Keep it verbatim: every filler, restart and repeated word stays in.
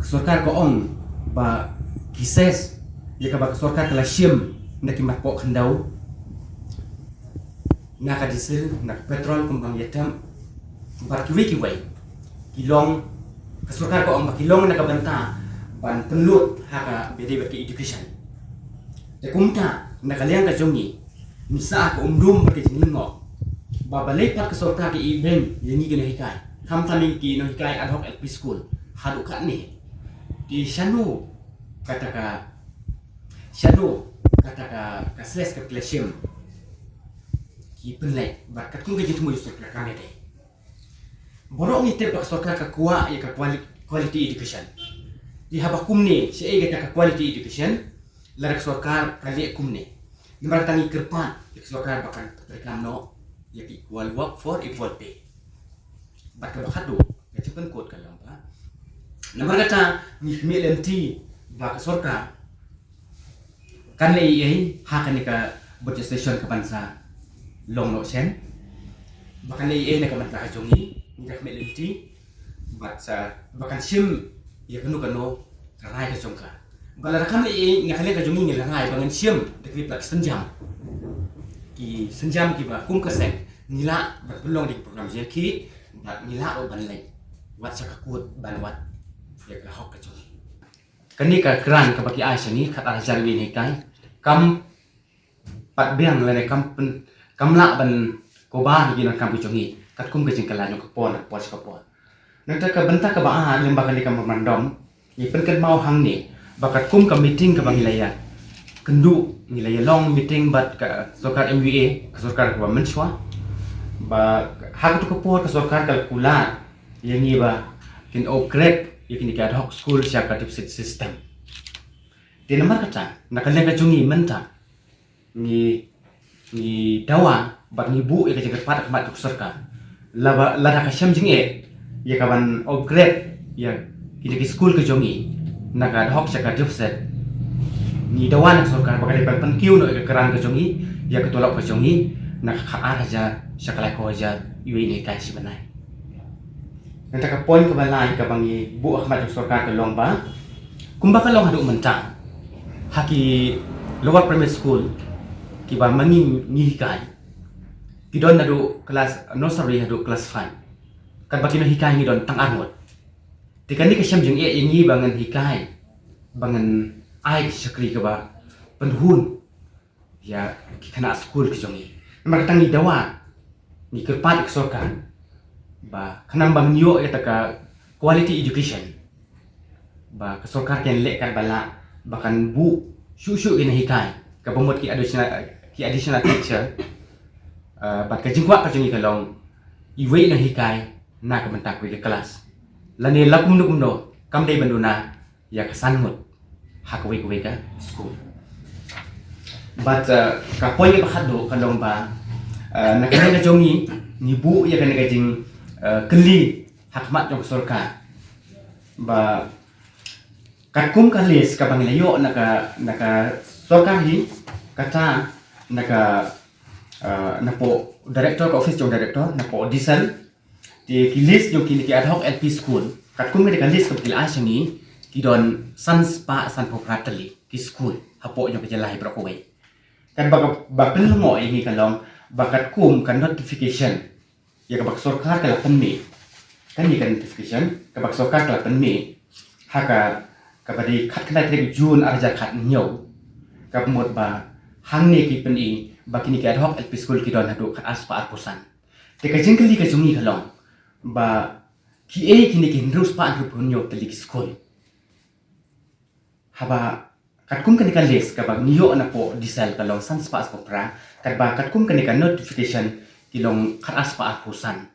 Sorkar ka ong ba ki cess ïa kaba ka sorkar ka la shim na ki mat poh khyndew, na ka diesel, na ka petrol, kum bang ïa tem, bad kiwei kiwei, ki long, ka sorkar ka ong ba ki long na ka bynta ban pynlut ha kaba ïadei bad ka education. Te kumta na ka liang ka jong ngi, ngi sah ka umdum bad ka jinglyngngoh ba balei pat ka sorkar ka ibeiñ ïa ngi ki nonghikai, khamtam ïa ki nonghikai ad hoc L P school haduh katne. Te shano kata ka, shano kata ka, ka cess kaba ki la shim ki pynleit, bad katkum ka jingthmu jong sorkar kam ïadei. Baroh ngi tip ba ka sorkar ka kwah ïa ka quali-, quality education. Te haba kumne, shaei kata ka quality education lada ka sorkar ka leh kumne? Namar kata ngi kyrpad ïa ka sorkar ba kan treikam noh ïa ka equal work for equal pay. Bad kaba khatduh, ka jingpynkut ka long ba, namar kata ngi khmih lynti ba ka sorkar kan leh ei ei ha kane ka budget session ka ban sa long noh shen, ba kan leh ei ei na ka bynta ka jong ngi, ngi da khmih lynti, bad sa ba kan shim ïa kano kano ka rai ka jong ka. Bad lada kam leh ei ei na ka liang ka jong ngi, ngi la rai ba ngan shim da ki palat synjam, ki synjam kiba kum ka seng ngi lah ban pynlong da ki program jong ki, bad ngi lah ruh ban leit wat sha ka court ban wad ïa ka hok ka jong ngi. Kane ka grant kaba ki ai sha ngi khatar hajar ïa ki nonghikai, kam pat biang lane kam pyn-, kam lah ban cover ïa ki nongkam ki jong ngi katkum ka jingkylla jong ka por na ka por sha ka por. Nangta ka bynta kaba ar lyngba kane ka memorandum, ngi pynkynmaw hangne ba katkum ka meeting kaba ngi la ïa kynduh, ngi la ïa long meeting bad ka sorkar M U A, ka sorkar kaba mynshuwa, ba ha katu ka por ka sorkar ka la kular ïa ngi ba kin upgrade ïa kine ki ad hoc school sha ka deficit system. Te namar kata, na ka liang ka jong ngi mynta, ngi, ngi dawa bad ngi buh ïa ka jingkyrpad ha khmat jong ka sorkar. Lada, lada ka shem jingeh ïa ka ban upgrade ïa kine ki school ka jong ngi na ka ad hoc sha ka deficit, ngi dawa na ka sorkar ba ka dei ban pynkiew noh ïa ka grant ka jong ngi, ïa ka tulop ka jong ngi, na ka khatar hajar sha ka laiphew hajar ïa ki nonghikai shi bnai. Nangta ka point kaba lai kaba ngi buh ha khmat jong ka sorkar ka long ba, kumba ka long haduh mynta, ha ki lower primary school kiba ma ngi ngi hikai, ki don naduh class nursery haduh class five. Katba ki nonghikai ngi don tang arngut. Te kane ka shem jingeh ïa ngi ba ngan hikai, ba ngan ai ka shakri kaba pynhun ïa ki khynnah skul ki jong ngi. Namar kata ngi dawa, ngi kyrpad ïa ka sorkar ba khnang ba ngin ïoh ïa kata ka quality education, ba ka sorkar kan leh katba lah ba kan buh shuh shuh ki nonghikai, kaba mut ki additional, ki additional teacher. Ah, bad ka jingkwah ka jong ngi ka long iwei i nonghikai na ka bynta kawei ka klas, lane la kumno kumno, kam dei ban duna ïa ka san ngut ha kawei kawei ka skul. Bad, uh, ka point kaba khatduh ka long ba, uh, na ka liang ka jong ngi, ngi buh ïa kane ka jing, uh, kylli ha khmat jong ka sorkar. Ba katkum ka list kaba ngi la ïoh na ka, na ka sorkar hi, kata na ka, uh, napoh director, ka office jong director, napoh DSEL, te ki list jong kine ki ad hoc L P school, katkum kane ka list kaba ki la ai sha ngi, ki don san spah sanphew phra tylli ki skul hapoh jong ka jylla hi baroh kawei. Katba ka, ba pynlyngngoh ïa ngi ka long ba katkum ka notification ïa kaba ka sorkar ka la pynmih, kane ka notification kaba ka sorkar ka la pynmih ha ka, kaba dei khatkhyndai tarik June ar hajar khathynñiew, kaba mut ba hangne ki pyni ba kine ki ad hoc L P school ki don haduh khatar spah arphew san. Te ka jingkylli ka jong ngi ka long ba kiei kine ki hynriew spah hynriewphew hynñiew tylli ki skul? Haba katkum kane ka list kaba ngi ïoh napoh DSEL ka long san spah sanphew phra, katba katkum kane ka notification ki long khatar spah arphew san.